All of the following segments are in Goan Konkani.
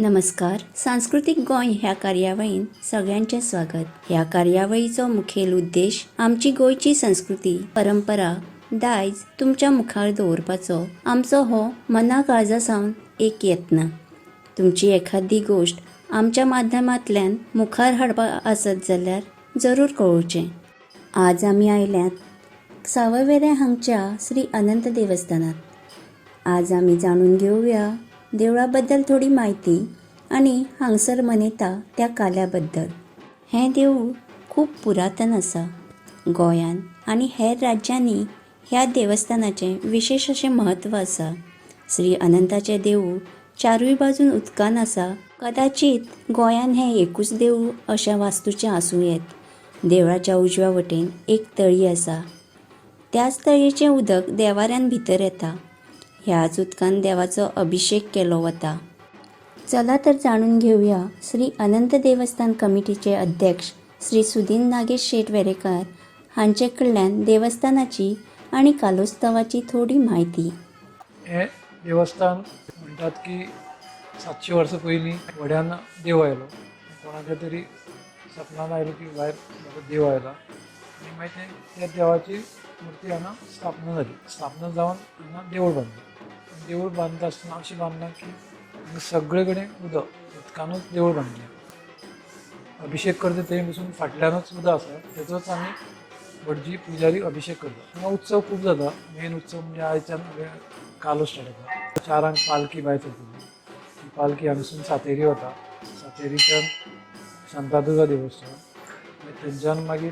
नमस्कार. सांस्कृतीक गोंय ह्या कार्यावळीन सगळ्यांचें स्वागत. ह्या कार्यावळीचो मुखेल उद्देश आमची गोंयची संस्कृती, परंपरा, दायज तुमच्या मुखार दवरपाचो आमचो हो मना काळजा सावन एक यत्न. तुमची एखादी गोश्ट आमच्या माध्यमांतल्यान मुखार हाडपा आसत जाल्यार जरूर कळोवचें. आज आमी आयल्यात सावयवेरें हांगच्या श्री अनंत देवस्थानांत. आज आमी जाणून घेवया देवळा बद्दल थोडी म्हायती आनी हांगसर मनयता त्या काल्या बद्दल. हें देवूळ खूब पुरातन आसा. गोंयांत आनी हेर राज्यांनी ह्या देवस्थानाचें विशेश अशें म्हत्व आसा. श्री अनंताचें देवूळ चारूय बाजून उदकान आसा. कदाचीत गोंयान हें एकूच देवूळ अशें वास्तूचें आसूं येत. देवळाच्या उजव्या वटेन एक तळी आसा. त्याच तळयेचें उदक देवाऱ्यान भितर येता. ह्याच उदकान देवाचो अभिशेक केलो वता. चला तर जाणून घेवया श्री अनंत देवस्थान कमिटीचे अध्यक्ष श्री सुदीन नागेश शेट वेरेकार हांचे कडल्यान देवस्थानाची आनी कालोत्सवाची थोडी म्हायती. हें देवस्थान म्हणटात की 700 वर्सां पयलीं व्हड्यान देव आयलो. कोणाच्या तरी सपनान आयलो की भायर म्हाका देव आयला आनी मागीर ते त्या देवाची मुर्ती हांगा स्थापना जाली. स्थापना जावन हांगा देवूळ बांदलें. देवूळ बांदता आसतना अशें बांदलां की हांगा सगळे कडेन उदक, उदकानूच देवूळ बांदलें. अभिशेक करता थंय पसून फाटल्यानूच उदक आसा, तेचोच आमी भटजी पुजारी अभिशेक करता. हांगा उत्सव खूब जाता. मेन उत्सव म्हणजे आयच्यान कालो स्टार्ट जाता. 4ांक पालखी भायर सरतली. ती पालखी हांगासून सातेरी वता. सातेरीच्यान शांतादुर्गा देवस्थान, मागीर थंयच्यान मागीर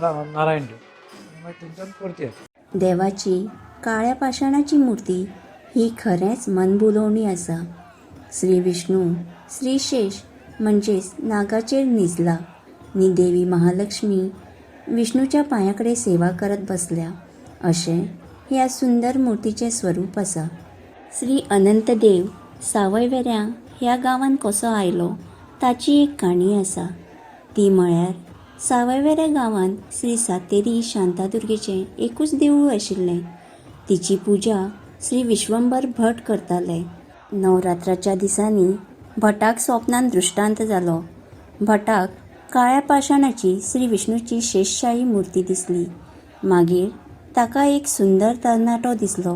नारायण देव आनी मागीर थंयच्यान परती येता. देवाची काळ्या पाशाणाची मूर्ती ही खरेंच मनभुलोवणी आसा. श्री विष्णू श्री शेष म्हणजेच नागाचेर निजला नी देवी महालक्ष्मी विष्णूच्या पांया कडेन सेवा करत बसल्या अशें ह्या सुंदर मुर्तीचें स्वरूप आसा. श्री अनंत देव सावयवेऱ्यां ह्या गांवांत कसो आयलो ताची एक काणी आसा. ती म्हळ्यार सावयवेऱ्या गांवांत श्री सातेरी शांतादुर्गेचें एकूच देवूळ आशिल्लें. तिची पुजा श्री विश्वंबर भट करताले. नवरात्राच्या दिसांनी भटाक स्वप्नान दृश्टांत जालो. भटाक काळ्या पाशाणाची श्री विष्णूची शेषशाही मूर्ती दिसली. मागीर ताका एक सुंदर तरणाटो दिसलो.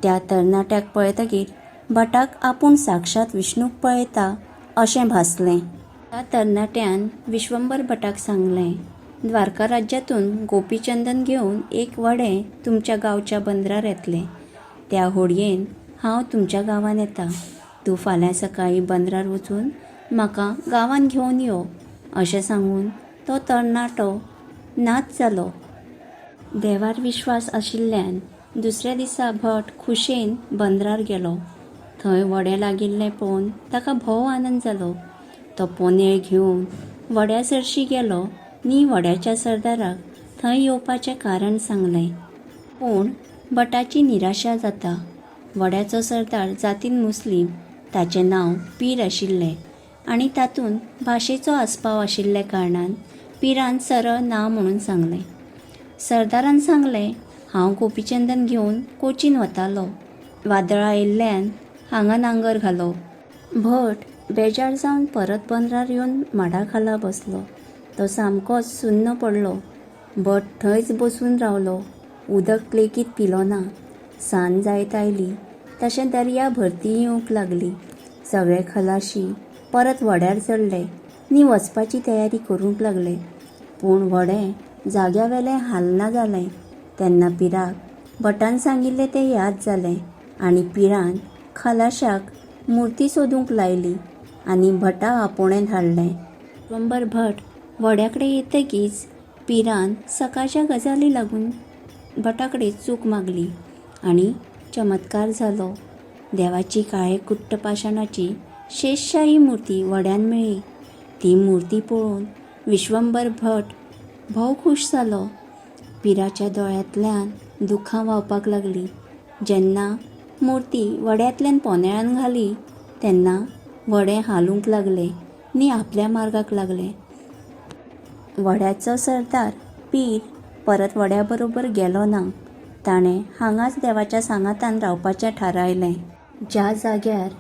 त्या तरणाट्याक पळयतकीर भटाक आपूण साक्षात विष्णूक पळयता अशें भासलें. त्या तरणाट्यान विश्वंबर भटाक सांगलें, द्वारका राज्यांतून गोपीचंदन घेवन एक व्हडें तुमच्या गांवच्या बंदरार येतलें. त्या होडयेन हांव तुमच्या गांवांत येता. तूं फाल्यां सकाळीं बंदरार वचून म्हाका गांवांत घेवन यो. अशें सांगून तो तरणाटो नाच जालो. देवार विश्वास आशिल्ल्यान दुसऱ्या दिसा भट खुशेन बंदरार गेलो. थंय व्हडें लागिल्लें पळोवन ताका भोव आनंद जालो. तो पोनेळ घेवन व्हड्या सरशी गेलो नी व्हड्याच्या सरदाराक थंय येवपाचें कारण सांगलें. पूण भटाची निराशा जाता. व्हड्याचो सरदार जातीन मुस्लीम, ताचें नांव पीर आशिल्लें आनी तातूंत भाशेचो आस्पाव आशिल्ल्या कारणान पिरान सरळ ना म्हणून सांगलें. सरदारान सांगलें, हांव गोपीचंदन घेवन कोचीन वतालो. वादळां आयिल्ल्यान हांगा नांगर घालो. भट बेजार जावन परत बंदरार येवन माडा खाला बसलो. तो सामकोच सुन्न पडलो. भट थंयच बसून रावलो. उदक लेगीत पिलो ना. सांज जायत आयली तशें दर्या भरती येवंक लागली. सगळे खलाशी परत व्हड्यार चडले नी वचपाची तयारी करूंक लागले. पूण व्हडें जाग्या वेलें हालना जालें. तेन्ना पिराक भटान सांगिल्लें तें याद जालें आनी पिरान खलाशाक मुर्ती सोदूंक लायली आनी भटा आपोवणें धाडलें. विश्वंबर भट व्हड्या कडेन येतकीच पिरान सकाळच्या गजाली लागून भटा कडेन चूक मागली आनी चमत्कार जालो. देवाची काळे कुट्ट पाशाणाची शेषशाही मुर्ती व्हड्यान मेळ्ळी. ती मुर्ती पळोवन विश्वंबर भट भोव खूश जालो. पिराच्या दोळ्यांतल्यान दुखां व्हांवपाक लागलीं. जेन्ना मुर्ती व्हड्यांतल्यान पोनेळान घाली तेन्ना व्हडें हालूंक लागलें नी आपल्या मार्गाक लागलें. व्हड्याचो सरदार पीर परत व्हड्या बरोबर गेलो ना. ताणें हांगाच देवाच्या सांगातान रावपाचें थारायलें. ज्या जाग्यार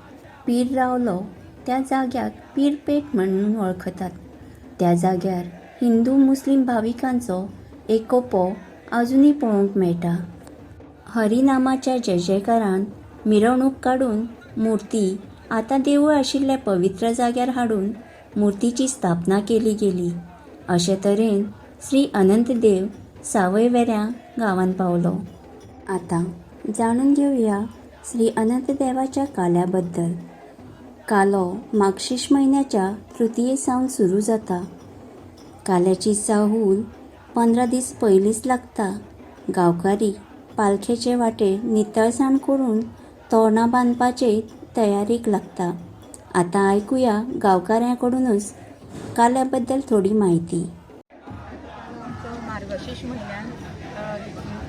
पीर रावलो त्या जाग्याक पीरपेठ म्हणून वळखतात. त्या जाग्यार हिंदू मुस्लीम भाविकांचो एकोपो आजुनूय पळोवंक मेळटा. हरिनामाच्या जयजयकारान मिरवणूक काडून मुर्ती आतां देवूळ आशिल्ल्या पवित्र जाग्यार हाडून मुर्तीची स्थापना केली गेली. अशे तरेन श्री अनंतदेव सावयवेऱ्यां गांवांत पावलो. आतां जाणून घेवया श्री अनंतदेवाच्या काल्या बद्दल. कालो मार्गशीर्ष म्हयन्याच्या तृतीये सावन सुरू जाता. काल्याची चाहूल 15 दीस पयलींच लागता. गांवकारी पालखेचे वाटेर नितळसाण करून तोरणां बांदपाचे तयारेक लागता. आतां आयकुया गांवकाऱ्यां कडूनच काल्या बद्दल थोडी म्हायती. आमचो मार्गशीर्ष म्हयन्यान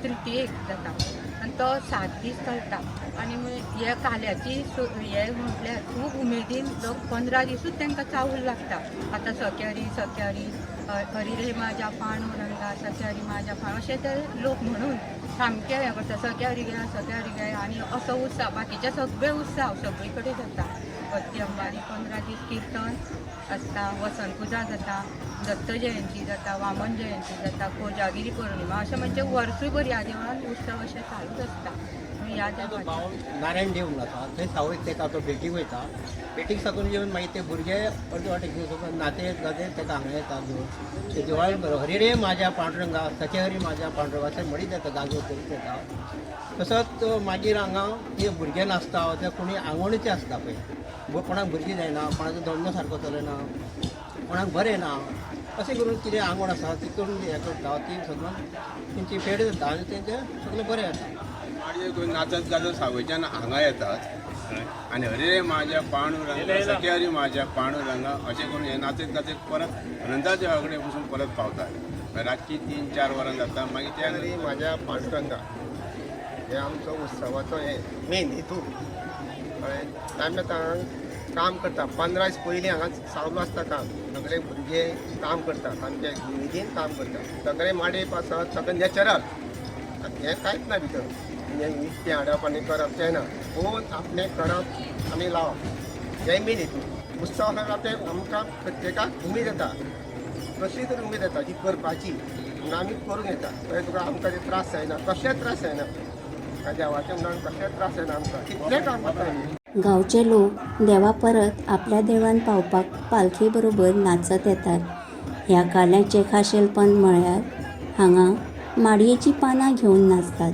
तृतीयेक जाता आनी तो 7 दीस चलता. आनी हे काल्याची हे म्हटल्यार खूब उमेदीन लोक 15 दिसूच तांकां चावूल लागता. आतां सख्यारी सख्यारी हरी रे माझ्या पांडुरंगा सख्यारी माझ्या पांडु अशें ते लोक म्हणून सामकें हें करता, सख्यारी घे सख्यारी घे. आनी असो उत्सव बाकीचे सगळे उत्सव सगळे कडेन जाता. हत्ती अंबारी 15 दीस किर्तन आसता, वसंत पुजा जाता, दत्त जयंती जाता, वामन जयंती जाता, कोजागिरी पौर्णिमा, अशें म्हणजे वर्सूय भर ह्या देवळान उत्सव अशें चालूच आसता. ह्या देवाचें भाव नारायण देव म्हणून आसा, थंय सावय तेका तो भेटीक वयता. भेटीक साकून येवन मागीर ते भुरगे अर्दे वाटेक घेवन नाते गाजयत तेका हांगा येता घेवन ते देवळान बरो हरी रे माझ्या पांडुरंगा सखे हरी माझ्या पांडुरंगा अशें म्हणीत येता, गाजोवत करीत येता. तसोच मागीर हांगा ते भुरगे नाचता, ते कोणी आंगवणीचे आसता पळय, कोणाक भुरगीं जायना, कोणाचो धंदो सारको चलना, कोणाक बरें ना, अशें करून कितें आंगवण आसा ती करून हें करता, ती सगळें तेंची फेड जाता आनी तेंचें सगळें बरें जाता. माडये करून नाचत गाजत सावयच्यान हांगा येतात आनी हरी रे माझ्या पांडुरंगा सखे हरी माझ्या पांडुरंगा अशें करून हे नाचत गाजत परत अनंता देवा कडेन वचून परत पावतात. मागीर रातची 3-4 वरां जाता. मागीर त्या हरी माझ्या पांडुरंगा हे आमचो उत्सवाचो हे मेन हेतू. कळ्ळें, आमी आतां काम करता 15 दीस पयलीं हांगा चालू आसता काम, सगळे भुरगे काम करता, सामके उमेदीन काम करता. सगळे माडये पासत सगळें नॅचरल, हें कांयच ना भितर, नुस्तें हाडप आनी करप तें ना, पूण आपणें करप आनी लावप हें मेन हेतू. उत्सव आसा तें आमकां प्रत्येकाक उमेद येता, कसली तरी उमेद येता ती करपाची, म्हणून आमी करूंक येता. कळ्ळें तुका, आमकां ते त्रास जायना, कसलेच त्रास जायना, देवाचे म्हणून कसलेच त्रास जायना आमकां, कितलें काम करता आमी. गांवचे लोक देवा परत आपल्या देवळान पावपाक पालखे बरोबर नाचत येतात. ह्या काल्याचें खाशेलपण म्हळ्यार हांगा माडयेचीं पानां घेवन नाचतात.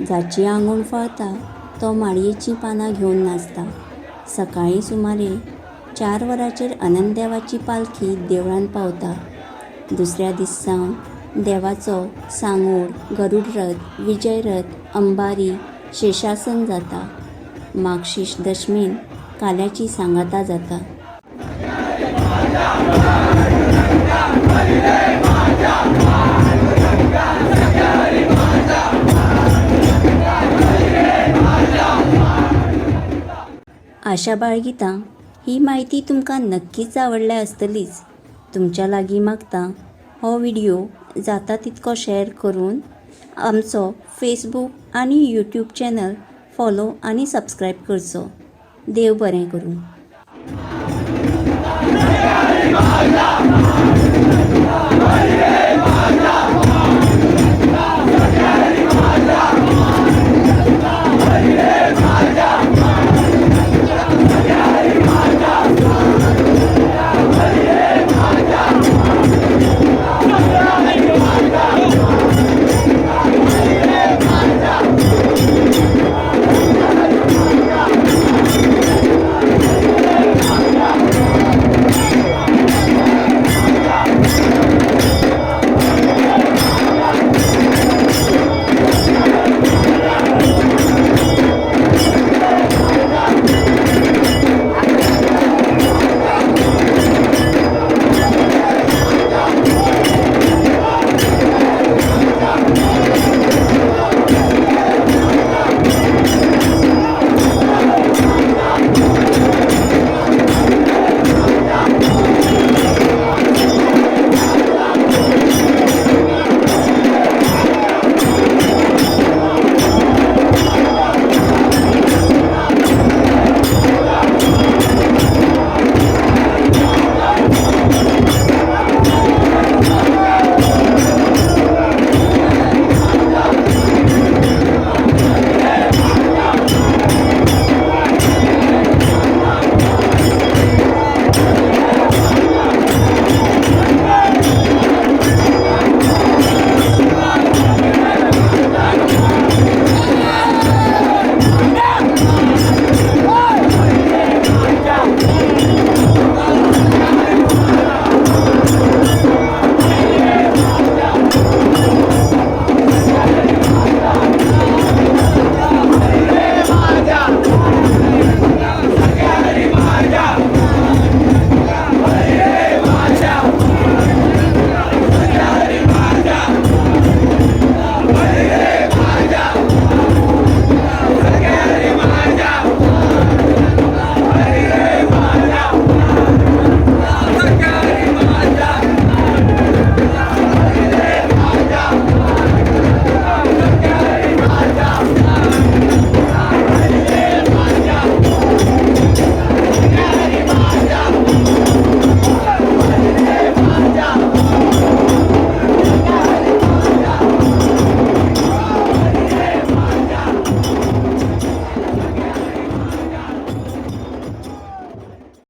जाची आंगवण फळता तो माडयेचीं पानां घेवन नाचता. सकाळीं सुमारे 4 वरांचेर अनंतदेवाची पालखी देवळान पावता. दुसऱ्या दीस सावन देवाचो सांगोड, गरुडरथ, विजयरथ, अंबारी, शेषासन जाता. मार्गशीर्ष दशमीन काल्याची सांगाता जाता. आशा बाळगिता ही म्हायती तुमकां नक्कीच आवडल्या आसतलीच. तुमच्या लागीं मागता हो व्हिडियो जाता तितको शेअर करून आमचो फेसबूक आनी यूट्यूब चॅनल फॉलो आनी सबस्क्रायब करचो. देव बरें करूं.